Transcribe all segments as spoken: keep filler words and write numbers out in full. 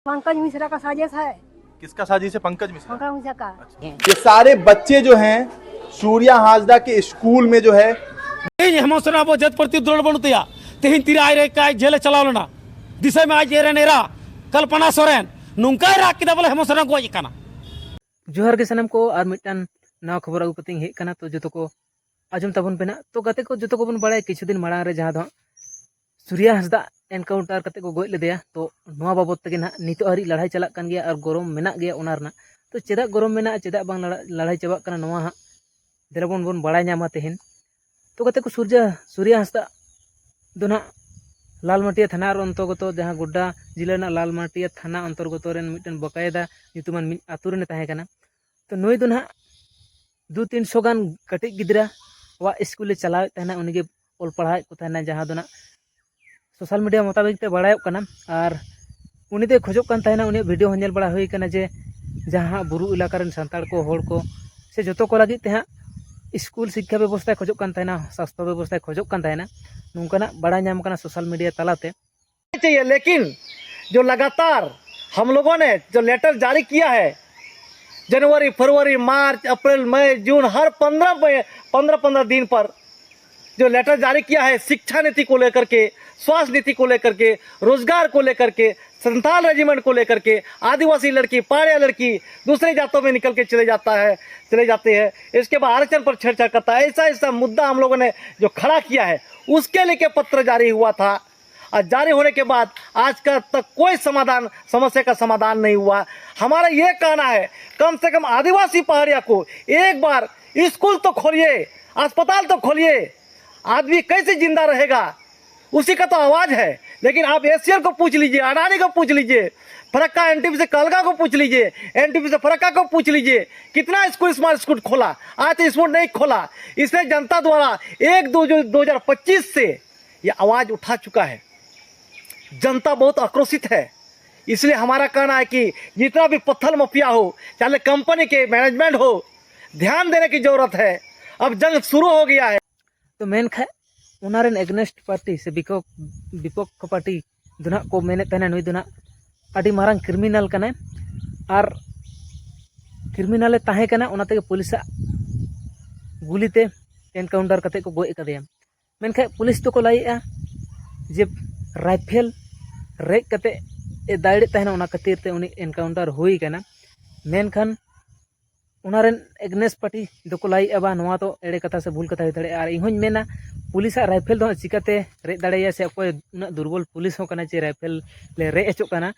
पंकज मिश्रा का साजिश है। किसका साजिश है? पंकज मिश्रा। पंकज मिश्रा का। ये सारे बच्चे जो हैं सूर्या हांसदा के स्कूल में जो है। ᱤᱧ ᱦᱮᱢᱚᱱ ᱥᱚᱨᱮᱱ ᱟᱵᱚ ᱡᱟᱹᱛ ᱯᱨᱚᱛᱤ ᱫᱩᱞᱟᱹᱲ ᱵᱟᱹᱱᱩᱜ ᱛᱟᱭᱟ᱾ ᱛᱮᱦᱮᱧ ᱛᱤᱨᱮ ᱟᱡ ᱨᱮ ᱠᱟᱭ ᱡᱮᱞᱮ ᱪᱟᱞᱟᱣ ᱞᱮᱱᱟ᱾ ᱫᱤᱥᱟᱹᱭ ᱢᱮ ᱟᱡ ᱨᱮᱱ ᱮᱨᱟ ᱠᱚᱞᱯᱚᱱᱟ ᱥᱚᱨᱮᱱ ᱱᱚᱝᱠᱟᱭ ᱨᱟᱜ ᱠᱮᱫᱟ ᱵᱚᱞᱮ ᱦᱮᱢᱚᱱ ᱥᱚᱨᱮᱱ ᱜᱚᱡ ᱟᱠᱟᱱᱟ᱾ ᱡᱚᱦᱟᱨ ᱜᱮ ᱥᱟᱱᱟᱢ ᱠᱚ, ᱟᱨ ᱢᱤᱫᱴᱟᱝ ᱱᱟᱣᱟ ᱠᱷᱚᱵᱚᱨ ᱟᱹᱜᱩ ᱠᱟᱛᱮᱧ ᱦᱮᱡ ᱟᱠᱟᱱᱟ᱾ ᱛᱚ ᱡᱚᱛᱚ ᱠᱚ ᱟᱸᱡᱚᱢ ᱛᱟᱵᱚᱱ ᱯᱮ ᱱᱟᱦᱟᱜ᱾ ᱛᱚ ᱜᱟᱛᱮ ᱠᱚ, ᱡᱚᱛᱚ ᱠᱚᱵᱚᱱ ᱵᱟᱲᱟᱭᱟ ᱠᱤᱪᱷᱩ ᱫᱤᱱ ᱢᱟᱲᱟᱝ ᱨᱮ ᱡᱟᱦᱟᱸ ᱫᱚ ᱦᱟᱸᱜ ᱥᱩᱨᱭᱟ ᱦᱟᱸᱥᱫᱟ ᱮᱱᱠᱟᱣᱩᱱᱴᱟᱨ ᱠᱟᱛᱮ ᱠᱚ ᱜᱚᱡ ᱞᱮᱫᱮᱭᱟ᱾ ᱛᱚ ᱱᱚᱣᱟ ᱵᱟᱵᱚᱫ ᱛᱮᱜᱮ ᱱᱟᱦᱟᱜ ᱱᱤᱛᱚᱜ ᱦᱟᱹᱨᱤᱡ ᱞᱟᱲᱦᱟᱭ ᱪᱟᱞᱟᱜ ᱠᱟᱱ ᱜᱮᱭᱟ ᱟᱨ ᱜᱚᱨᱚᱢ ᱢᱮᱱᱟᱜ ᱜᱮᱭᱟ ᱚᱱᱟ ᱨᱮᱱᱟᱜ᱾ ᱛᱚ ᱪᱮᱫᱟᱜ ᱜᱚᱨᱚᱢ ᱢᱮᱱᱟᱜᱼᱟ, ᱪᱮᱫᱟᱜ ᱵᱟᱝ ᱞᱟᱲᱟ- ᱞᱟᱲᱦᱟᱭ ᱪᱟᱵᱟᱜ ᱠᱟᱱᱟ, ᱱᱚᱣᱟ ᱦᱟᱸᱜ ᱫᱮᱞᱟ ᱵᱚᱱ ᱵᱚᱱ ᱵᱟᱲᱟᱭ ᱧᱟᱢᱟ ᱛᱮᱦᱮᱧ᱾ ᱛᱚ ᱜᱟᱛᱮ ᱠᱚ, ᱥᱩᱨᱡᱟ ᱥᱩᱨᱭᱟ ᱦᱟᱸᱥᱫᱟ ᱫᱚ ᱱᱟᱦᱟᱜ ᱞᱟᱞᱢᱟᱴᱤᱭᱟ ᱛᱷᱟᱱᱟ ᱟᱨ ᱚᱱᱛᱚᱨᱜᱚᱛᱚ, ᱡᱟᱦᱟᱸ ᱜᱳᱰᱰᱟ ᱡᱮᱞᱟ ᱨᱮᱱᱟᱜ ᱞᱟᱞᱢᱟᱴᱤᱭᱟ ᱛᱷᱟᱱᱟ ᱚᱱᱛᱚᱨᱜᱚᱛᱚ ᱨᱮᱱ ᱢᱤᱫᱴᱮᱱ ᱵᱟᱠᱟᱭᱫᱟ ᱧᱩᱛᱩᱢᱟᱱ ᱢᱤᱫ ᱟᱛᱳ ᱨᱮᱱᱮ ᱛᱟᱦᱮᱸ ᱠᱟᱱᱟ᱾ ᱛᱚ ᱱᱩᱭ ᱫᱚ ᱱᱟᱦᱟᱜ ᱫᱩ ᱛᱤᱱᱥᱚ ᱜᱟᱱ ᱠᱟᱹᱴᱤᱡ ᱜᱤᱫᱽᱨᱟᱹ ᱟᱜ ᱥᱠᱩᱞᱮ ᱪᱟᱞᱟᱣᱮᱫ ᱛᱟᱦᱮᱱᱟ, ᱩᱱᱤᱜᱮ ᱚᱞ ᱯᱟᱲᱦᱟᱣᱮᱫ ᱠᱚ ᱛᱟᱦᱮᱱᱟ, ᱡᱟᱦᱟᱸ ᱫᱚ ᱱᱟᱦᱟᱜ ᱥᱳᱥᱟᱞ ᱢᱤᱰᱤᱭᱟ ᱢᱳᱛᱟᱵᱤᱠ ᱛᱮ ᱵᱟᱲᱟᱭᱚᱜ ᱠᱟᱱᱟ᱾ ᱟᱨ ᱩᱱᱤ ᱫᱚᱭ ᱠᱷᱚᱡᱚᱜ ᱠᱟᱱ ᱛᱟᱦᱮᱱᱟ, ᱩᱱᱤᱭᱟᱜ ᱵᱷᱤᱰᱤᱭᱳ ᱦᱚᱸ ᱧᱮᱞ ᱵᱟᱲᱟ ᱦᱩᱭ ᱠᱟᱱᱟ ᱡᱮ ᱡᱟᱦᱟᱸ ᱵᱩᱨᱩ ᱮᱞᱟᱠᱟ ᱨᱮᱱ ᱥᱟᱱᱛᱟᱲ ᱠᱚ, ᱦᱚᱲ ᱠᱚ ᱥᱮ ᱡᱚᱛᱚ ᱠᱚ ᱞᱟᱹᱜᱤᱫ ᱛᱮ ᱦᱟᱸᱜ ᱥᱠᱩᱞ ᱥᱤᱠᱠᱷᱟ ᱵᱮᱵᱚᱥᱛᱷᱟᱭ ᱠᱷᱚᱡᱚᱜ ᱠᱟᱱ ᱛᱟᱦᱮᱱᱟ, ᱥᱟᱥᱛᱷᱚ ᱵᱮᱵᱚᱥᱛᱷᱟᱭ ᱠᱷᱚᱡᱚᱜ ᱠᱟᱱ ᱛᱟᱦᱮᱱᱟ, ᱱᱚᱝᱠᱟᱱᱟᱜ ᱵᱟᱲᱟᱭ ᱧᱟᱢ ᱠᱟᱱᱟ ᱥᱳᱥᱟᱞ ᱢᱤᱰᱤᱭᱟ ᱛᱟᱞᱟᱛᱮ᱾ चाहिए, लेकिन जो लगातार हम लोगों ने जो लेटर जारी किया है, जनवरी, फरवरी, मार्च, अप्रैल, मई, जून, हर पंद्रह पंद्रह पंद्रह दिन पर जो लेटर जारी किया है शिक्षा नीति को लेकर के, स्वास्थ्य नीति को लेकर के, रोजगार को लेकर के, संथाल रेजिमेंट को लेकर के, आदिवासी लड़की, पहाड़िया लड़की दूसरे जातों में निकल के चले जाता है, चले जाते हैं, इसके बाद आरक्षण पर छेड़छाड़ करता है। ऐसा ऐसा मुद्दा हम लोगों ने जो खड़ा किया है, उसके लेके पत्र जारी हुआ था। और जारी होने के बाद आज का तक कोई समाधान, समस्या का समाधान नहीं हुआ। हमारा ये कहना है, कम से कम आदिवासी पहाड़िया को एक बार स्कूल तो खोलिए, अस्पताल तो खोलिए। आदमी कैसे जिंदा रहेगा, उसी का तो आवाज है। लेकिन आप एसीएल को पूछ लीजिए, अडानी को पूछ लीजिए, फरक्का एनटीपीसी कलगा को पूछ लीजिए, एनटीपीसी फरक्का को पूछ लीजिए, कितना स्कूल, स्मार्ट स्कूल खोला? आज तो स्कूल नहीं खोला। इसलिए जनता द्वारा एक दो जो दो हज़ार पच्चीस से ये आवाज उठा चुका है। जनता बहुत आक्रोशित है। इसलिए हमारा कहना है कि जितना भी पत्थर माफिया हो, चाहे कंपनी के मैनेजमेंट हो, ध्यान देने की जरूरत है। अब जंग शुरू हो गया है। ᱛᱚ ᱢᱮᱱᱠᱷᱟᱡ ᱚᱱᱟ ᱨᱮᱱ ᱮᱜᱽᱱᱮᱥᱴ ᱯᱟᱨᱴᱤ ᱥᱮ ᱵᱤᱯᱚᱠ- ᱵᱤᱯᱚᱠᱠᱷᱚ ᱯᱟᱨᱴᱤ ᱫᱚ ᱱᱟᱦᱟᱜ ᱠᱚ ᱢᱮᱱᱮᱫ ᱛᱟᱦᱮᱱᱟ, ᱱᱩᱭ ᱫᱚ ᱱᱟᱦᱟᱜ ᱟᱹᱰᱤ ᱢᱟᱨᱟᱝ ᱠᱨᱤᱢᱤᱱᱟᱞ ᱠᱟᱱᱟᱭ᱾ ᱟᱨ ᱠᱨᱤᱢᱤᱱᱟᱞᱮ ᱛᱟᱦᱮᱸ ᱠᱟᱱᱟ, ᱚᱱᱟ ᱛᱮᱜᱮ ᱯᱩᱞᱤᱥᱟᱜ ᱜᱩᱞᱤᱛᱮ ᱮᱱᱠᱟᱣᱩᱱᱴᱟᱨ ᱠᱟᱛᱮ ᱠᱚ ᱜᱚᱡ ᱟᱠᱟᱫᱮᱭᱟ᱾ ᱢᱮᱱᱠᱷᱟᱱ ᱯᱩᱞᱤᱥ ᱫᱚᱠᱚ ᱞᱟᱹᱭᱮᱜᱼᱟ ᱡᱮ ᱨᱟᱭᱯᱷᱮᱞ ᱨᱮᱡ ᱠᱟᱛᱮ ᱮ ᱫᱟᱹᱲᱮᱫ ᱛᱟᱦᱮᱱᱟ, ᱚᱱᱟ ᱠᱷᱟᱹᱛᱤᱨ ᱛᱮ ᱩᱱᱤ ᱮᱱᱠᱟᱣᱩᱱᱴᱟᱨ ᱦᱩᱭ ᱠᱟᱱᱟ᱾ ᱢᱮᱱᱠᱷᱟᱱ ᱚᱱᱟ ᱨᱮᱱ against party ᱫᱚᱠᱚ ᱞᱟᱹᱭᱮᱜᱼᱟ ᱵᱟ ᱱᱚᱣᱟ ᱫᱚ ᱮᱲᱮ ᱠᱟᱛᱷᱟ ᱥᱮ ᱵᱷᱩᱞ ᱠᱟᱛᱷᱟ ᱦᱩᱭ ᱫᱟᱲᱮᱭᱟᱜᱼᱟ᱾ ᱟᱨ ᱤᱧ ᱦᱚᱸᱧ ᱢᱮᱱᱟ, ᱯᱩᱞᱤᱥᱟᱜ ᱨᱟᱭᱯᱷᱮᱞ ᱫᱚ ᱦᱟᱸᱜ ᱪᱤᱠᱟᱹᱛᱮ ᱨᱮᱡ ᱫᱟᱲᱮᱭᱟᱭᱟ, ᱥᱮ ᱚᱠᱚᱭ ᱩᱱᱟᱹᱜ ᱫᱩᱨᱵᱚᱞ ᱯᱩᱞᱤᱥ ᱦᱚᱸ ᱠᱟᱱᱟ ᱡᱮ ᱨᱟᱭᱯᱷᱮᱞ ᱞᱮ ᱨᱮᱡ ᱦᱚᱪᱚᱜ ᱠᱟᱱᱟ?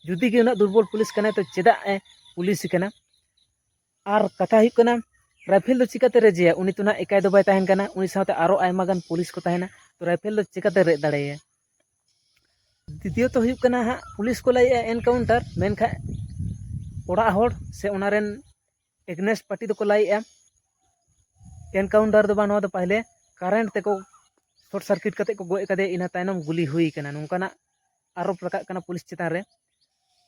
ᱡᱩᱫᱤ ᱜᱮ ᱩᱱᱟᱹᱜ ᱫᱩᱨᱵᱚᱞ ᱯᱩᱞᱤᱥ ᱠᱟᱱᱟᱭ ᱛᱚ ᱪᱮᱫᱟᱜ ᱮ ᱯᱩᱞᱤᱥ ᱠᱟᱱᱟ? ᱟᱨ ᱠᱟᱛᱷᱟ ᱦᱩᱭᱩᱜ ᱠᱟᱱᱟ, ᱨᱟᱭᱯᱷᱮᱞ ᱫᱚ ᱪᱤᱠᱟᱹᱛᱮ ᱨᱮᱡᱮᱭᱟ? ᱩᱱᱤ ᱛᱚ ᱱᱟᱦᱟᱜ ᱮᱠᱟᱭ ᱫᱚ ᱵᱟᱭ ᱛᱟᱦᱮᱱ ᱠᱟᱱᱟ, ᱩᱱᱤ ᱥᱟᱶᱛᱮ ᱟᱨᱚ ᱟᱭᱢᱟ ᱜᱟᱱ ᱯᱩᱞᱤᱥ ᱠᱚ ᱛᱟᱦᱮᱱᱟ, ᱛᱚ ᱨᱟᱭᱯᱷᱮᱞ ᱫᱚ ᱪᱤᱠᱟᱹᱛᱮ ᱨᱮᱡ ᱫᱟᱲᱮᱭᱟᱭᱟ? ᱫᱤᱛᱤᱭᱚᱛᱚ ᱦᱩᱭᱩᱜ ᱠᱟᱱᱟ ᱦᱟᱸᱜ, ᱯᱩᱞᱤᱥ ᱠᱚ ᱞᱟᱹᱭᱮᱜᱼᱟ ᱮᱱᱠᱟᱣᱩᱱᱴᱟᱨ, ᱢᱮᱱᱠᱷᱟᱱ ᱚᱲᱟᱜ ᱦᱚᱲ ᱥᱮ ᱚᱱᱟ ᱨᱮᱱ against party ᱫᱚᱠᱚ ᱞᱟᱹᱭᱮᱜᱼᱟ ᱮᱱᱠᱟᱣᱩᱱᱴᱟᱨ ᱫᱚ ᱵᱟᱝ, ᱱᱚᱣᱟ ᱫᱚ ᱯᱟᱦᱞᱮ ᱠᱟᱨᱮᱱᱴ ᱛᱮᱠᱚ ᱥᱚᱨᱴ ᱥᱟᱨᱠᱤᱴ ᱠᱟᱛᱮ ᱠᱚ ᱜᱚᱡ ᱟᱠᱟᱫᱮᱭᱟ, ᱤᱱᱟᱹ ᱛᱟᱭᱱᱚᱢ ᱜᱩᱞᱤ ᱦᱩᱭ ᱠᱟᱱᱟ, ᱱᱚᱝᱠᱟᱱᱟᱜ ᱟᱨᱳᱯ ᱨᱟᱠᱟᱵ ᱠᱟᱱᱟ ᱯᱩᱞᱤᱥ ᱪᱮᱛᱟᱱ ᱨᱮ᱾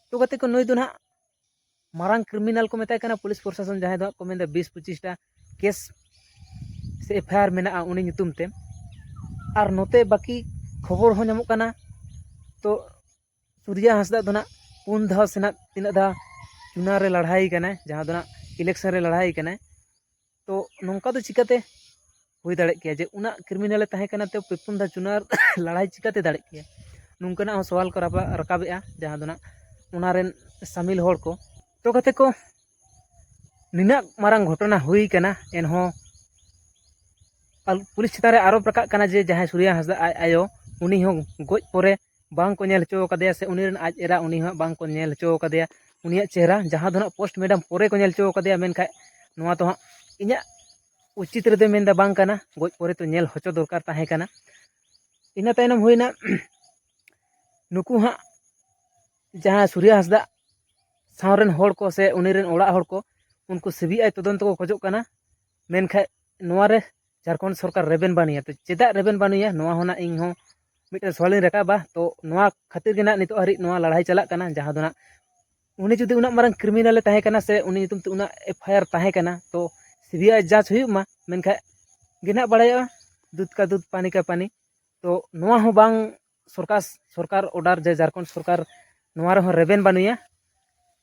ᱛᱚ ᱜᱟᱛᱮ ᱠᱚ, ᱱᱩᱭ ᱫᱚ ᱱᱟᱦᱟᱜ ᱢᱟᱨᱟᱝ ᱠᱨᱤᱢᱤᱱᱟᱞ ᱠᱚ ᱢᱮᱛᱟᱭ ᱠᱟᱱᱟ ᱯᱩᱞᱤᱥ ᱯᱨᱚᱥᱟᱥᱚᱱ, ᱡᱟᱦᱟᱸᱭ ᱫᱚ ᱦᱟᱸᱜ ᱠᱚ ᱢᱮᱱᱫᱟ ᱵᱤᱥ ᱯᱚᱸᱪᱤᱥᱴᱟ ᱠᱮᱥ ᱥᱮ ᱮᱯᱷ ᱟᱭ ᱟᱨ ᱢᱮᱱᱟᱜᱼᱟ ᱩᱱᱤ ᱧᱩᱛᱩᱢ ᱛᱮ᱾ ᱟᱨ ᱱᱚᱛᱮ ᱵᱟᱹᱠᱤ ᱠᱷᱚᱵᱚᱨ ᱦᱚᱸ ᱧᱟᱢᱚᱜ ᱠᱟᱱᱟ, ᱛᱚ ᱥᱩᱨᱭᱟ ᱦᱟᱸᱥᱫᱟ ᱫᱚ ᱱᱟᱜ ᱯᱩᱱ ᱫᱷᱟᱣ ᱥᱮ ᱱᱟᱜ ᱛᱤᱱᱟᱹᱜ ᱫᱷᱟᱣ ᱪᱩᱱᱟᱣ ᱨᱮ ᱞᱟᱲᱦᱟᱭ ᱠᱟᱱᱟᱭ, ᱡᱟᱦᱟᱸ ᱫᱚ ᱱᱟᱜ ᱤᱞᱮᱠᱥᱚᱱ ᱨᱮ ᱞᱟᱲᱦᱟᱭ ᱠᱟᱱᱟᱭ᱾ ᱛᱚ ᱱᱚᱝᱠᱟ ᱫᱚ ᱪᱤᱠᱟᱹᱛᱮ ᱦᱩᱭ ᱫᱟᱲᱮᱜ ᱠᱮᱭᱟ ᱡᱮ ᱩᱱᱟᱹᱜ ᱠᱨᱤᱢᱤᱱᱟᱞᱮ ᱛᱟᱦᱮᱸ ᱠᱟᱱᱟ ᱛᱚ ᱯᱮ ᱯᱩᱱ ᱫᱷᱟᱣ ᱪᱩᱱᱟᱣ ᱞᱟᱲᱦᱟᱭ ᱪᱤᱠᱟᱹᱛᱮ ᱫᱟᱲᱮᱜ ᱠᱮᱭᱟ? ᱱᱚᱝᱠᱟᱱᱟᱜ ᱦᱚᱸ ᱥᱚᱣᱟᱞ ᱠᱚ ᱨᱟᱯᱟ- ᱨᱟᱠᱟᱵᱮᱜᱼᱟ, ᱡᱟᱦᱟᱸ ᱫᱚ ᱱᱟᱜ ᱚᱱᱟ ᱨᱮᱱ ᱥᱟᱢᱤᱞ ᱦᱚᱲ ᱠᱚ᱾ ᱛᱚ ᱜᱟᱛᱮ ᱠᱚ, ᱱᱤᱱᱟᱹᱜ ᱢᱟᱨᱟᱝ ᱜᱷᱚᱴᱚᱱᱟ ᱦᱩᱭ ᱠᱟᱱᱟ, ᱮᱱᱦᱚᱸ ᱟᱞ- ᱯᱩᱞᱤᱥ ᱪᱮᱛᱟᱱ ᱨᱮ ᱟᱨᱳᱯ ᱨᱟᱠᱟᱵ ᱠᱟᱱᱟ ᱡᱮ ᱡᱟᱦᱟᱸᱭ ᱥᱩᱨᱭᱟ ᱦᱟᱸᱥᱫᱟ ᱟᱡ ᱟᱭᱳ, ᱩᱱᱤ ᱦᱚᱸ ᱜᱚᱡ ᱯᱚᱨᱮ ᱵᱟᱝ ᱠᱚ ᱧᱮᱞ ᱦᱚᱪᱚ ᱠᱟᱫᱮᱭᱟ, ᱥᱮ ᱩᱱᱤ ᱨᱮᱱ ᱟᱡ ᱮᱨᱟ, ᱩᱱᱤ ᱦᱚᱸ ᱵᱟᱝ ᱠᱚ ᱧᱮᱞ ᱦᱚᱪᱚ ᱠᱟᱫᱮᱭᱟ ᱩᱱᱤᱭᱟᱜ ᱪᱮᱦᱨᱟ, ᱡᱟᱦᱟᱸ ᱫᱚ ᱱᱟᱜ ᱯᱳᱥᱴᱢᱚᱨᱴᱮᱢ ᱯᱚᱨᱮ ᱠᱚ ᱧᱮᱞ ᱦᱚᱪᱚ ᱠᱟᱫᱮᱭᱟ᱾ ᱢᱮᱱᱠᱷᱟᱡ ᱱᱚᱣᱟ ᱫᱚ ᱦᱟᱸᱜ ᱤᱧᱟᱹᱜ ᱩᱪᱤᱛ ᱨᱮᱫᱚ ᱢᱮᱱᱫᱟ ᱵᱟᱝ ᱠᱟᱱᱟ, ᱜᱚᱡ ᱯᱚᱨᱮ ᱛᱚ ᱧᱮᱞ ᱦᱚᱪᱚ ᱫᱚᱨᱠᱟᱨ ᱛᱟᱦᱮᱸ ᱠᱟᱱᱟ᱾ ᱤᱱᱟᱹ ᱛᱟᱭᱱᱚᱢ ᱦᱩᱭᱱᱟ ᱱᱩᱠᱩ ᱦᱟᱸᱜ ᱡᱟᱦᱟᱸ ᱥᱩᱨᱭᱟ ᱦᱟᱸᱥᱫᱟ ᱥᱟᱶ ᱨᱮᱱ ᱦᱚᱲ ᱠᱚ ᱥᱮ ᱩᱱᱤ ᱨᱮᱱ ᱚᱲᱟᱜ ᱦᱚᱲ ᱠᱚ, ᱩᱱᱠᱩ ᱥᱤ ᱵᱤ ᱟᱭ ᱛᱚᱫᱚᱱᱛᱚ ᱠᱚ ᱠᱷᱚᱡᱚᱜ ᱠᱟᱱᱟ᱾ ᱢᱮᱱᱠᱷᱟᱡ ᱱᱚᱣᱟ ᱨᱮ ᱡᱷᱟᱲᱠᱷᱚᱸᱰ ᱥᱚᱨᱠᱟᱨ ᱨᱮᱵᱮᱱ ᱵᱟᱹᱱᱩᱭᱟ᱾ ᱛᱚ ᱪᱮᱫᱟᱜ ᱨᱮᱵᱮᱱ ᱵᱟᱹᱱᱩᱭᱟ, ᱱᱚᱣᱟ ᱦᱚᱸ ᱱᱟᱜ ᱤᱧ ᱦᱚᱸ ᱢᱤᱫᱴᱮᱱ ᱥᱚᱣᱟᱞᱤᱧ ᱨᱟᱠᱟᱵᱟ᱾ ᱛᱚ ᱱᱚᱣᱟ ᱠᱷᱟᱹᱛᱤᱨ ᱜᱮ ᱱᱟᱜ ᱱᱤᱛᱚᱜ ᱦᱟᱹᱨᱤᱡ ᱱᱚᱣᱟ ᱞᱟᱲᱦᱟᱭ ᱪᱟᱞᱟᱜ ᱠᱟᱱᱟ, ᱡᱟᱦᱟᱸ ᱫᱚ ᱱᱟᱜ ᱩᱱᱤ ᱡᱩᱫᱤ ᱩᱱᱟᱹᱜ ᱢᱟᱨᱟᱝ ᱠᱨᱤᱢᱤᱱᱟᱞᱮ ᱛᱟᱦᱮᱸ ᱠᱟᱱᱟ ᱥᱮ ᱩᱱᱤ ᱧᱩᱛᱩᱢ ᱛᱮ ᱩᱱᱟᱹᱜ ᱮᱯᱷ ᱟᱭ ᱟᱨ ᱛᱟᱦᱮᱸ ᱠᱟᱱᱟ, ᱛᱚ ᱥᱤ ᱵᱤ ᱟᱭ ᱡᱟᱸᱪ ᱦᱩᱭᱩᱜ ᱢᱟ, ᱢᱮᱱᱠᱷᱟᱡ ᱜᱮ ᱱᱟᱜ ᱵᱟᱲᱟᱭᱚᱜᱼᱟ, ᱫᱩᱫᱷ ᱠᱟ ᱫᱩᱫᱷ ᱯᱟᱱᱤ ᱠᱟ ᱯᱟᱱᱤ᱾ ᱛᱚ ᱱᱚᱣᱟ ᱦᱚᱸ ᱵᱟᱝ ᱥᱚᱨᱠᱟᱨ, ᱥᱚᱨᱠᱟᱨ ᱚᱰᱟᱨ ᱡᱮ ᱡᱷᱟᱲᱠᱷᱚᱸᱰ ᱥᱚᱨᱠᱟᱨ ᱱᱚᱣᱟ ᱨᱮᱦᱚᱸ ᱨᱮᱵᱮᱱ ᱵᱟᱹᱱᱩᱭᱟ᱾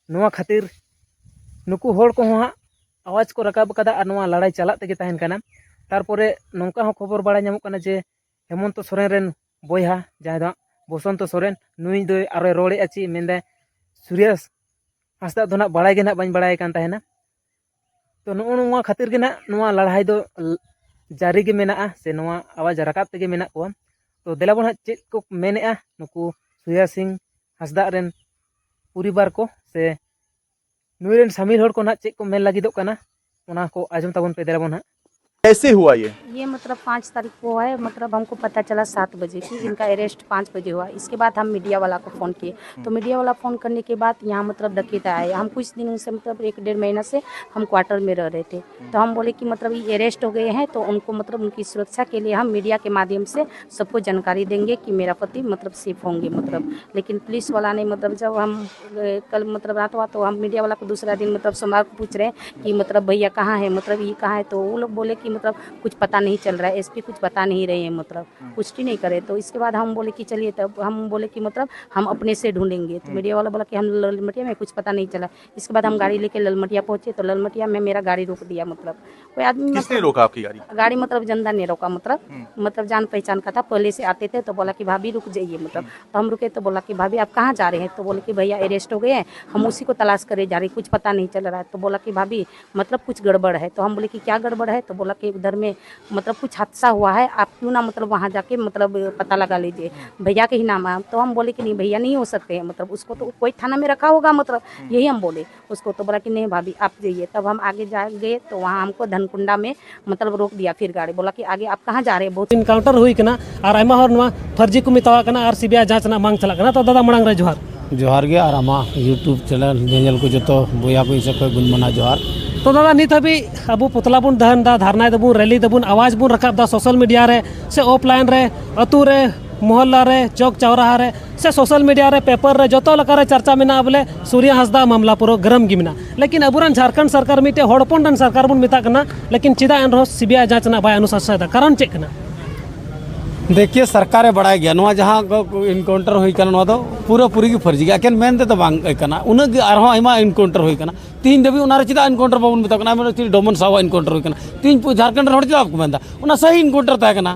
ᱱᱚᱣᱟ ᱠᱷᱟᱹᱛᱤᱨ ᱱᱩᱠᱩ ᱦᱚᱲ ᱠᱚᱦᱚᱸ ᱦᱟᱸᱜ ᱟᱣᱟᱡᱽ ᱠᱚ ᱨᱟᱠᱟᱵ ᱟᱠᱟᱫᱟ ᱟᱨ ᱱᱚᱣᱟ ᱞᱟᱲᱟᱭ ᱪᱟᱞᱟᱜ ᱛᱮᱜᱮ ᱛᱟᱦᱮᱱ ᱠᱟᱱᱟ᱾ ᱛᱟᱨᱯᱚᱨᱮ ᱱᱚᱝᱠᱟ ᱦᱚᱸ ᱠᱷᱚᱵᱚᱨ ᱵᱟᱲᱟᱭ ᱧᱟᱢᱚᱜ ᱠᱟᱱᱟ ᱡᱮ ᱦᱮᱢᱚᱱᱛᱚ ᱥᱚᱨᱮᱱ ᱨᱮᱱ ᱵᱚᱭᱦᱟ, ᱡᱟᱦᱟᱸᱭ ᱫᱚ ᱦᱟᱸᱜ ᱵᱚᱥᱚᱱᱛᱚ ᱥᱚᱨᱮᱱ, ᱱᱩᱭ ᱫᱚᱭ ᱟᱨᱚᱭ ᱨᱚᱲᱮᱫᱼᱟ ᱪᱮᱫ ᱢᱮᱱᱫᱟᱭ, ᱥᱩᱨᱭᱟᱥ ᱦᱟᱸᱥᱫᱟ ᱫᱚ ᱱᱟᱜ ᱵᱟᱲᱟᱭ ᱜᱮ ᱱᱟᱜ ᱵᱟᱹᱧ ᱵᱟᱲᱟᱭ ᱠᱟᱱ ᱛᱟᱦᱮᱱᱟ᱾ ᱛᱚ ᱱᱚᱜᱼᱚ ᱱᱚᱣᱟ ᱠᱷᱟᱹᱛᱤᱨ ᱜᱮ ᱱᱟᱜ ᱱᱚᱣᱟ ᱞᱟᱲᱦᱟᱭ ᱫᱚ ᱡᱟᱹᱨᱤ ᱜᱮ ᱢᱮᱱᱟᱜᱼᱟ, ᱥᱮ ᱱᱚᱣᱟ ᱟᱣᱟᱡᱽ ᱨᱟᱠᱟᱵ ᱛᱮᱜᱮ ᱢᱮᱱᱟᱜ ᱠᱚᱣᱟ᱾ ᱛᱚ ᱫᱮᱞᱟ ᱵᱚᱱ ᱦᱟᱸᱜ ᱪᱮᱫ ᱠᱚ ᱢᱮᱱᱮᱫᱼᱟ ᱱᱩᱠᱩ ᱥᱩᱨᱭᱟ ᱥᱤᱝ ᱦᱟᱸᱥᱫᱟ ᱨᱮᱱ ᱯᱚᱨᱤᱵᱟᱨ ᱠᱚ ᱥᱮ ᱱᱩᱭ ᱨᱮᱱ ᱥᱟᱢᱤᱞ ᱦᱚᱲ ᱠᱚ ᱱᱟᱜ ᱪᱮᱫ ᱠᱚ ᱢᱮᱱ ᱞᱟᱹᱜᱤᱫᱚᱜ ᱠᱟᱱᱟ, ᱚᱱᱟ ᱠᱚ ᱟᱸᱡᱚᱢ ᱛᱟᱵᱚᱱ ᱯᱮ ᱫᱮᱞᱟ ᱵᱚᱱ ᱦᱟᱸᱜ᱾ कैसे हुआ ये? ये मतलब पाँच तारीख को है, मतलब हमको पता चला सात बजे कि इनका अरेस्ट पाँच बजे हुआ। इसके बाद हम मीडिया वाला को फ़ोन किए, तो मीडिया वाला फ़ोन करने के बाद यहाँ मतलब डकैत आए। हम कुछ दिन से मतलब एक डेढ़ महीना से हम क्वार्टर में रह रहे थे, तो हम बोले कि मतलब ये अरेस्ट हो गए हैं, तो उनको मतलब उनकी सुरक्षा के लिए हम मीडिया के माध्यम से सबको जानकारी देंगे कि मेरा पति मतलब सेफ होंगे मतलब। लेकिन पुलिस वाला ने मतलब जब हम अ, कल मतलब रात हुआ तो हम मीडिया वाला को दूसरा दिन मतलब सोमवार को पूछ रहे हैं कि मतलब भैया कहाँ है, मतलब ये कहाँ है, तो वो लोग बोले कि मतलब कुछ पता नहीं चल रहा है, एसपी कुछ बता नहीं रहे हैं, मतलब पुष्टि नहीं करे। तो इसके बाद हम बोले कि चलिए, तब हम बोले कि मतलब हम अपने से ढूंढेंगे। तो मीडिया वाला बोला कि हम ललमटिया में कुछ पता नहीं चला। इसके बाद हम गाड़ी लेके ललमटिया पहुँचे, तो ललमटिया में मेरा गाड़ी रोक दिया, मतलब कोई आदमी किसने मतलब रोका आपकी गाड़ी? गाड़ी मतलब जनता ने रोका, मतलब मतलब जान पहचान का था, पहले से आते थे, तो बोला कि भाभी रुक जाइए, मतलब तो हम रुके तो बोला कि भाभी आप कहाँ जा रहे हैं, तो बोले कि भैया अरेस्ट हो गए हैं, हम उसी को तलाश करे जा रहे हैं, कुछ पता नहीं चल रहा है। तो बोला कि भाभी मतलब कुछ गड़बड़ है। तो हम बोले कि क्या गड़बड़ है? तो बोला कि उधर में मतलब कुछ हादसा हुआ है, आप क्यों ना मतलब वहाँ जाके मतलब पता लगा लीजिए, भैया के ही नाम है। तो हम बोले कि नहीं भैया नहीं हो सकते हैं, मतलब उसको तो कोई थाना में रखा होगा, मतलब यही हम बोले उसको। तो बोला कि नहीं भाभी आप जाइए। तब हम आगे जा गए तो वहाँ हमको धनकुंडा में मतलब रोक दिया फिर गाड़ी, बोला कि आगे आप कहाँ जा रहे हैं, बहुत ᱤᱱᱠᱟᱣᱩᱱᱴᱟᱨ ᱦᱩᱭ ᱠᱟᱱᱟ ᱟᱨ ᱟᱭᱢᱟ ᱦᱚᱲ ᱱᱚᱣᱟ ᱯᱷᱟᱹᱨᱡᱤ ᱠᱚ ᱢᱮᱛᱟᱣᱟᱜ ᱠᱟᱱᱟ ᱟᱨ ᱥᱤᱵᱤᱟᱭ ᱡᱟᱸᱪ ᱨᱮᱱᱟᱜ ᱢᱟᱝ ᱪᱟᱞᱟᱜ ᱠᱟᱱᱟ᱾ ᱛᱚ ᱫᱟᱫᱟ, ᱢᱟᱲᱟᱝ ᱨᱮ ᱡᱚᱦᱟᱨ᱾ ᱡᱚᱦᱟᱨ ᱜᱮ, ᱟᱨ ᱟᱢᱟᱜ YouTube ᱪᱮᱱᱮᱞ ᱧᱮᱧᱮᱞ ᱠᱚ ᱡᱚᱛᱚ ᱵᱚᱭᱦᱟ ᱠᱚ ᱤᱧ ᱥᱮᱫ ᱠᱷᱚᱱ ᱜᱩᱱ ᱢᱟᱱᱟᱣ ᱡᱚᱦᱟᱨ᱾ ᱛᱚ ᱫᱟᱫᱟ, ᱱᱤᱛ ᱦᱟᱹᱵᱤᱡ ᱟᱵᱚ ᱯᱩᱛᱞᱟ ᱵᱚᱱ ᱫᱟᱦᱟᱱ ᱮᱫᱟ, ᱫᱷᱟᱨᱱᱟᱭ ᱫᱟᱵᱚᱱ, ᱨᱮᱞᱤ ᱫᱟᱵᱚᱱ, ᱟᱣᱟᱡᱽ ᱵᱚᱱ ᱨᱟᱠᱟᱵ ᱮᱫᱟ ᱥᱳᱥᱟᱞ ᱢᱤᱰᱤᱭᱟ ᱨᱮ ᱥᱮ ᱚᱯᱷᱞᱟᱭᱤᱱ ᱨᱮ, ᱟᱹᱛᱩ ᱨᱮ, ᱢᱚᱦᱚᱞᱞᱟ ᱨᱮ, ᱪᱚᱠ ᱪᱟᱣᱨᱟᱦᱟ ᱨᱮ ᱥᱮ ᱥᱳᱥᱟᱞ ᱢᱤᱰᱤᱭᱟ ᱨᱮ, ᱯᱮᱯᱟᱨ ᱨᱮ, ᱡᱚᱛᱚ ᱞᱮᱠᱟᱨᱮ ᱪᱟᱨᱪᱟ ᱢᱮᱱᱟᱜᱼᱟ ᱵᱚᱞᱮ ᱥᱩᱨᱭᱟ ᱦᱟᱸᱥᱫᱟ ᱢᱟᱢᱞᱟ ᱯᱩᱨᱟᱹ ᱜᱚᱨᱚᱢ ᱜᱮ ᱢᱮᱱᱟᱜᱼᱟ᱾ ᱞᱮᱠᱤᱱ ᱟᱵᱚᱨᱮᱱ ᱡᱷᱟᱲᱠᱷᱚᱸᱰ ᱥᱚᱨᱠᱟᱨ ᱢᱤᱫᱴᱮᱡ ᱦᱚᱲ ᱦᱚᱯᱚᱱ ᱨᱮᱱ ᱥᱚᱨᱠᱟᱨ ᱵᱚᱱ ᱢᱮᱛᱟᱜ ᱠᱟᱱᱟ, ᱞᱮᱠᱤᱱ ᱪᱮᱫᱟᱜ ᱮᱱᱨᱮᱦᱚᱸ ᱥᱤᱵᱤᱟᱭ ᱡᱟᱸᱪ ᱨᱮᱱᱟᱜ ᱵᱟᱭ ᱚᱱᱩᱥᱟᱥᱟᱭᱮᱫᱟ? ᱠᱟᱨᱚᱱ ᱪᱮᱫ ᱠᱟᱱᱟ? ᱫᱮᱠᱷᱤᱭᱮ, ᱥᱚᱨᱠᱟᱨᱮ ᱵᱟᱲᱟᱭ ᱜᱮᱭᱟ, ᱱᱚᱣᱟ ᱡᱟᱦᱟᱸ ᱠᱚ ᱮᱱᱠᱟᱣᱩᱱᱴᱟᱨ ᱦᱩᱭ ᱠᱟᱱᱟ, ᱱᱚᱣᱟ ᱫᱚ ᱯᱩᱨᱟᱹᱯᱩᱨᱤ ᱜᱮ ᱯᱷᱟᱹᱨᱡᱤ ᱜᱮᱭᱟ᱾ ᱮᱠᱮᱱ ᱢᱮᱱ ᱛᱮᱫᱚ ᱵᱟᱝ ᱠᱟᱱᱟ, ᱩᱱᱟᱹᱜ ᱜᱮ ᱟᱨᱦᱚᱸ ᱟᱭᱢᱟ ᱮᱱᱠᱟᱣᱩᱱᱴᱟᱨ ᱦᱩᱭ ᱠᱟᱱᱟ᱾ ᱛᱤᱦᱤᱧ ᱫᱷᱟᱹᱵᱤᱡ ᱚᱱᱟᱨᱮ ᱪᱮᱫᱟᱜ ᱮᱱᱠᱟᱣᱩᱱᱴᱟᱨ ᱵᱟᱵᱚᱱ ᱢᱮᱛᱟᱣ ᱠᱟᱱᱟ? ᱟᱭᱢᱟ ᱛᱤᱦᱤᱧ ᱰᱚᱢᱚᱱ ᱥᱟᱶ ᱮᱱᱠᱟᱣᱩᱱᱴᱟᱨ ᱦᱩᱭ ᱠᱟᱱᱟ᱾ ᱛᱤᱦᱤᱧ ᱡᱷᱟᱲᱠᱷᱚᱸᱰ ᱨᱮᱱ ᱦᱚᱲ ᱪᱮᱫᱟᱜ ᱵᱟᱠᱚ ᱢᱮᱱᱫᱟ? ᱚᱱᱟ ᱥᱟᱹᱦᱤ ᱮᱱᱠᱟᱣᱩᱱᱴᱟᱨ ᱛᱟᱦᱮᱸ ᱠᱟᱱᱟ᱾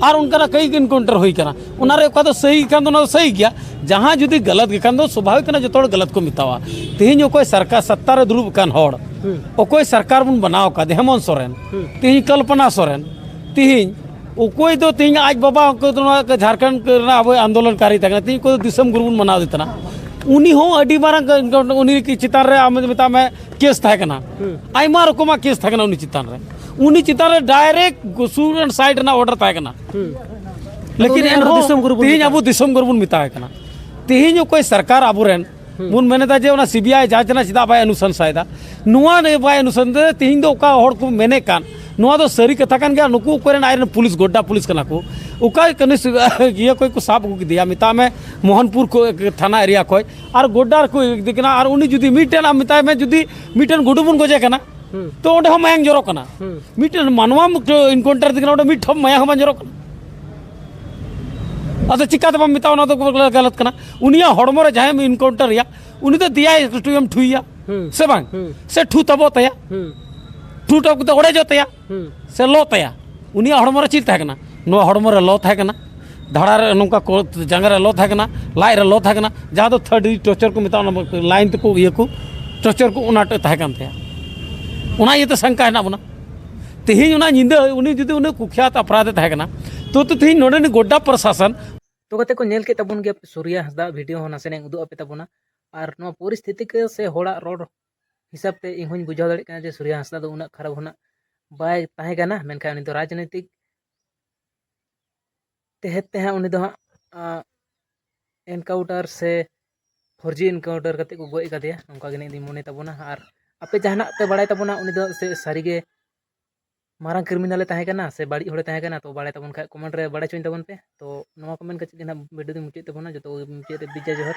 ᱟᱨ ᱚᱱᱠᱟᱱᱟᱜ ᱠᱟᱹᱭ ᱮᱱᱠᱟᱣᱩᱱᱴᱟᱨ ᱦᱩᱭ ᱠᱟᱱᱟ, ᱚᱱᱟᱨᱮ ᱚᱠᱟ ᱫᱚ ᱥᱟᱹᱦᱤ ᱠᱷᱟᱱ ᱫᱚ ᱚᱱᱟ ᱫᱚ ᱥᱟᱹᱦᱤ ᱜᱮᱭᱟ, ᱡᱟᱦᱟᱸ ᱡᱩᱫᱤ ᱜᱟᱞᱟᱛ ᱜᱮ ᱠᱷᱟᱱ ᱫᱚ ᱥᱚᱵᱷᱟᱵᱤᱠ ᱠᱟᱱᱟ, ᱡᱚᱛᱚ ᱦᱚᱲ ᱜᱟᱞᱟᱛ ᱠᱚ ᱢᱮᱛᱟᱣᱟ᱾ ᱛᱤᱦᱤᱧ ᱚᱠᱚᱭ ᱥᱚᱨᱠᱟᱨ ᱥᱚᱛᱛᱟ ᱨᱮ ᱫᱩᱲᱩᱵ ᱟᱠᱟᱱ ᱦᱚᱲ, ᱦᱩᱸ᱾ ᱚᱠᱚᱭ ᱥᱚᱨᱠᱟᱨ ᱵᱚᱱ ᱵᱮᱱᱟᱣ ᱟᱠᱟᱫ, ᱦᱮᱢᱚᱱᱛ ᱥᱚᱨᱮᱱ, ᱦᱩᱸ᱾ ᱛᱤᱦᱤᱧ ᱠᱚᱞᱯᱚᱱᱟ ᱥᱚᱨᱮᱱ, ᱛᱤᱦᱤᱧ ᱚᱠᱚᱭ ᱫᱚ ᱛᱤᱦᱤᱧ ᱟᱡ ᱵᱟᱵᱟ ᱚᱠᱚᱭ ᱫᱚ ᱱᱚᱣᱟ ᱡᱷᱟᱲᱠᱷᱚᱸᱰ ᱨᱮᱱᱟᱜ ᱟᱵᱚ ᱟᱱᱫᱳᱞᱚᱱᱠᱟᱨᱤ ᱛᱟᱦᱮᱸ ᱠᱟᱱᱟ, ᱛᱤᱦᱤᱧ ᱚᱠᱚᱭ ᱫᱚ ᱫᱤᱥᱚᱢ ᱜᱩᱨᱩ ᱵᱚᱱ ᱢᱟᱱᱟᱣ ᱫᱮ ᱛᱟᱦᱮᱱᱟ, ᱩᱱᱤ ᱦᱚᱸ ᱟᱹᱰᱤ ᱢᱟᱨᱟᱝ ᱩᱱᱤ ᱪᱮᱛᱟᱱ ᱨᱮ ᱟᱢ ᱢᱮᱛᱟᱜ ᱢᱮ ᱠᱮᱥ ᱛᱟᱦᱮᱸ ᱠᱟᱱᱟ, ᱦᱩᱸ᱾ ᱟᱭᱢᱟ ᱨᱚᱠᱚᱢᱟᱜ ᱠᱮᱥ ᱛᱟᱦᱮᱸ ᱠᱟᱱᱟ ᱩᱱᱤ ᱪᱮᱛᱟᱱ ᱨᱮ᱾ ᱩᱱᱤ ᱪᱮᱛᱟᱱ ᱨᱮ ᱰᱟᱭᱨᱮᱠᱴ ᱥᱩᱨ ᱮᱱᱰ ᱥᱟᱭᱤᱰ ᱨᱮᱱᱟᱜ ᱚᱨᱰᱟᱨ ᱛᱟᱦᱮᱸ ᱠᱟᱱᱟ᱾ ᱦᱩᱸ᱾ ᱞᱮᱠᱤᱱ ᱩᱱᱤ ᱟᱨᱦᱚᱸ ᱮᱱᱦᱚᱸ ᱫᱤᱥᱚᱢ ᱜᱩᱨᱩ ᱵᱚᱱ ᱛᱤᱦᱤᱧ ᱢᱮᱛᱟᱭ ᱟᱵᱚ ᱫᱤᱥᱚᱢ ᱜᱩᱨᱩ ᱵᱚᱱ ᱢᱮᱛᱟᱭ ᱠᱟᱱᱟ᱾ ᱛᱤᱦᱤᱧ ᱚᱠᱚᱭ ᱥᱚᱨᱠᱟᱨ ᱟᱵᱚᱨᱮᱱ ᱦᱩᱸ᱾ ᱵᱚᱱ ᱢᱮᱱᱮᱫᱟ ᱡᱮ ᱚᱱᱟ ᱥᱤᱵᱤᱟᱭ ᱡᱟᱸᱪ ᱨᱮᱱᱟᱜ ᱪᱮᱫᱟᱜ ᱵᱟᱭ ᱚᱱᱩᱥᱚᱝᱥᱟᱭᱮᱫᱟ? ᱱᱚᱣᱟ ᱱᱤᱭᱮ ᱵᱟᱭ ᱚᱱᱩᱥᱚᱝᱥᱟᱭᱮᱫᱟ᱾ ᱛᱤᱦᱤᱧ ᱫᱚ ᱚᱠᱟ ᱦᱚᱲ ᱠᱚ ᱢᱮᱱᱮᱫ ᱠᱟᱱ, ᱱᱚᱣᱟ ᱫᱚ ᱥᱟᱹᱨᱤ ᱠᱟᱛᱷᱟ ᱠᱟᱱ ᱜᱮᱭᱟ᱾ ᱱᱩᱠᱩ ᱚᱠᱚᱭ ᱨᱮᱱ ᱟᱡ ᱨᱮᱱ ᱯᱩᱞᱤᱥ, ᱜᱚᱰᱰᱟ ᱯᱩᱞᱤᱥ ᱠᱟᱱᱟ ᱠᱚ, ᱚᱠᱟ ᱠᱟᱹᱱᱩᱥ ᱤᱭᱟᱹ ᱠᱷᱚᱡ ᱠᱚ ᱥᱟᱵ ᱟᱹᱜᱩ ᱠᱮᱫᱮᱭᱟ, ᱢᱮᱛᱟᱜ ᱢᱮ ᱢᱳᱦᱚᱱᱯᱩᱨ ᱠᱷᱚᱡ, ᱛᱷᱟᱱᱟ ᱮᱨᱤᱭᱟ ᱠᱷᱚᱡ, ᱟᱨ ᱜᱚᱰᱰᱟ ᱨᱮᱠᱚ ᱤᱫᱤ ᱠᱟᱱᱟ᱾ ᱟᱨ ᱩᱱᱤ ᱡᱩᱫᱤ ᱢᱤᱫᱴᱮᱱ, ᱟᱢ ᱢᱮᱛᱟᱭ ᱢᱮ, ᱡᱩᱫᱤ ᱢᱤᱫᱴᱮᱱ ᱜᱩᱰᱩ ᱵᱚᱱ ᱜᱚᱡᱮ ᱠᱟᱱᱟ, ᱦᱩᱸ᱾ ᱛᱚ ᱚᱸᱰᱮ ᱦᱚᱸ ᱢᱟᱭᱟᱝ ᱡᱚᱨᱚᱜ ᱠᱟᱱᱟ᱾ ᱦᱩᱸ᱾ ᱢᱤᱫᱴᱮᱱ ᱢᱟᱱᱣᱟᱢ ᱮᱱᱠᱟᱣᱩᱱᱴᱟᱨ ᱮᱫᱮ ᱠᱟᱱᱟ, ᱚᱸᱰᱮ ᱢᱤᱫ ᱴᱷᱚᱯ ᱢᱟᱭᱟᱝ ᱦᱚᱸ ᱵᱟᱝ ᱡᱚᱨᱚᱜ ᱠᱟᱱᱟ᱾ ᱟᱫᱚ ᱪᱤᱠᱟᱛᱮ ᱵᱟᱢ ᱢᱮᱛᱟᱜᱼᱟ ᱚᱱᱟ ᱫᱚ ᱜᱟᱞᱟᱛ ᱠᱟᱱᱟ? ᱩᱱᱤᱭᱟᱜ ᱦᱚᱲᱢᱚ ᱨᱮ ᱡᱟᱦᱟᱸᱭᱮᱢ ᱮᱱᱠᱟᱣᱩᱱᱴᱟᱨ ᱮᱭᱟ, ᱩᱱᱤ ᱫᱚ ᱫᱮᱭᱟᱭ ᱴᱩᱭᱮᱢ ᱴᱷᱩᱭᱟ, ᱦᱩᱸ᱾ ᱥᱮ ᱵᱟᱝ? ᱦᱩᱸ᱾ ᱥᱮ ᱴᱷᱩ ᱛᱟᱵᱚᱜ ᱛᱟᱭᱟ, ᱦᱩᱸ᱾ ᱴᱷᱩ ᱴᱟᱵ ᱠᱟᱛᱮ ᱚᱲᱮᱡᱚᱜ ᱛᱟᱭᱟ, ᱦᱩᱸ᱾ ᱥᱮ ᱞᱚ ᱛᱟᱭᱟ᱾ ᱩᱱᱤᱭᱟᱜ ᱦᱚᱲᱢᱚ ᱨᱮ ᱪᱮᱫ ᱛᱟᱦᱮᱸ ᱠᱟᱱᱟ? ᱱᱚᱣᱟ ᱦᱚᱲᱢᱚ ᱨᱮ ᱞᱚ ᱛᱟᱦᱮᱸ ᱠᱟᱱᱟ, ᱫᱷᱟᱲᱟ ᱨᱮ ᱱᱚᱝᱠᱟ ᱠᱚ, ᱡᱟᱸᱜᱟ ᱨᱮ ᱞᱚ ᱛᱟᱦᱮᱸ ᱠᱟᱱᱟ, ᱞᱟᱡ ᱨᱮ ᱞᱚ ᱛᱟᱦᱮᱸ ᱠᱟᱱᱟ, ᱡᱟᱦᱟᱸ ᱫᱚ ᱛᱷᱟᱨᱰ ᱰᱤᱜᱽᱨᱤ ᱴᱚᱨᱪᱟᱨ ᱠᱚ ᱢᱮᱛᱟᱜᱼᱟ, ᱚᱱᱟ ᱞᱟᱭᱤᱱ ᱛᱮᱠᱚ ᱤᱭᱟᱹ ᱠᱚ ᱴᱚᱨᱪᱟᱨ ᱠᱚ, ᱚᱱᱟᱴᱟᱜ ᱛᱟᱦᱮᱸ ᱠᱟᱱ ᱛᱟᱭᱟ᱾ ᱚᱱᱟ ᱤᱭᱟᱹᱛᱮ ᱥᱟᱝᱠᱟ ᱦᱮᱱᱟᱜ ᱵᱚᱱᱟ᱾ ᱛᱮᱦᱮᱧ ᱚᱱᱟ ᱧᱤᱫᱟᱹ ᱩᱱᱤ ᱡᱩᱫᱤ ᱩᱱᱟᱹᱜ ᱠᱩᱠᱷᱭᱟᱛ ᱚᱯᱨᱟᱫᱷ ᱮ ᱛᱟᱦᱮᱸ ᱠᱟᱱᱟ, ᱛᱚ, ᱛᱚ ᱛᱮᱦᱮᱧ ᱱᱚᱰᱮᱱᱤᱡ ᱜᱚᱰᱰᱟ ᱯᱨᱚᱥᱟᱥᱚᱱ ᱛᱚ ᱜᱟᱛᱮ ᱠᱚ, ᱧᱮᱞ ᱠᱮᱫ ᱛᱟᱵᱚᱱ ᱜᱮᱭᱟ ᱥᱩᱨᱭᱟ ᱦᱟᱸᱥᱫᱟ ᱵᱷᱤᱰᱤᱭᱳ ᱦᱚᱸ ᱱᱟᱥᱮᱱᱟᱜ ᱤᱧ ᱩᱫᱩᱜ ᱟᱯᱮ ᱛᱟᱵᱚᱱᱟ᱾ ᱟᱨ ᱱᱚᱣᱟ ᱯᱚᱨᱤᱥᱛᱷᱤᱛᱤ ᱠᱚ ᱥᱮ ᱦᱚᱲᱟᱜ ᱨᱚᱲ ᱦᱤᱥᱟᱹᱵ ᱛᱮ ᱤᱧ ᱦᱚᱸᱧ ᱵᱩᱡᱷᱟᱹᱣ ᱫᱟᱲᱮᱭᱟᱜ ᱠᱟᱱᱟ ᱡᱮ ᱥᱩᱨᱭᱟ ᱦᱟᱸᱥᱫᱟ ᱫᱚ ᱩᱱᱟᱹᱜ ᱠᱷᱟᱨᱟᱯ ᱦᱚᱸ ᱱᱟᱜ ᱵᱟᱭ ᱛᱟᱦᱮᱸ ᱠᱟᱱᱟ, ᱢᱮᱱᱠᱷᱟᱱ ᱩᱱᱤ ᱫᱚ ᱨᱟᱡᱽᱱᱤᱛᱤᱠ ᱛᱮᱦᱮᱫ ᱛᱮ ᱦᱟᱸᱜ ᱩᱱᱤ ᱫᱚ ᱦᱟᱸᱜ, ᱟᱸ, ᱮᱱᱠᱟᱣᱩᱱᱴᱟᱨ ᱥᱮ ᱯᱷᱚᱨᱡᱤ ᱮᱱᱠᱟᱣᱩᱱᱴᱟᱨ ᱠᱟᱛᱮ ᱠᱚ ᱜᱚᱡ ᱟᱠᱟᱫᱮᱭᱟ, ᱱᱚᱝᱠᱟ ᱜᱮ ᱱᱤᱭᱟᱹ ᱫᱚᱧ ᱢᱚᱱᱮ ᱛᱟᱵᱚᱱᱟ᱾ ᱟᱨ ᱟᱯᱮ ᱡᱟᱦᱟᱱᱟᱜ ᱯᱮ ᱵᱟᱲᱟᱭ ᱛᱟᱵᱚᱱᱟ, ᱩᱱᱤ ᱫᱚ ᱥᱮ ᱥᱟᱹᱨᱤᱜᱮ ᱢᱟᱨᱟᱝ ᱠᱨᱤᱢᱤᱱᱟᱞᱮ ᱛᱟᱦᱮᱸ ᱠᱟᱱᱟ ᱥᱮ ᱵᱟᱹᱲᱤᱡ ᱦᱚᱲᱮ ᱛᱟᱦᱮᱸ ᱠᱟᱱᱟ, ᱛᱚ ᱵᱟᱲᱟᱭ ᱛᱟᱵᱚᱱ ᱠᱷᱟᱡ ᱠᱚᱢᱮᱱᱴ ᱨᱮ ᱵᱟᱲᱟᱭ ᱦᱚᱪᱚᱧ ᱛᱟᱵᱚᱱ ᱯᱮ᱾ ᱛᱚ ᱱᱚᱣᱟ ᱠᱚ ᱢᱮᱱ ᱠᱟᱛᱮ ᱜᱮ ᱱᱟᱦᱟᱜ ᱵᱷᱤᱰᱤᱭᱳ ᱫᱚᱧ ᱢᱩᱪᱟᱹᱫ ᱛᱟᱵᱚᱱᱟ᱾ ᱡᱚᱛᱚ ᱠᱚᱜᱮ ᱢᱩᱪᱟᱹᱫ ᱨᱮ ᱵᱤᱡᱽ ᱡᱚᱦᱟᱨ᱾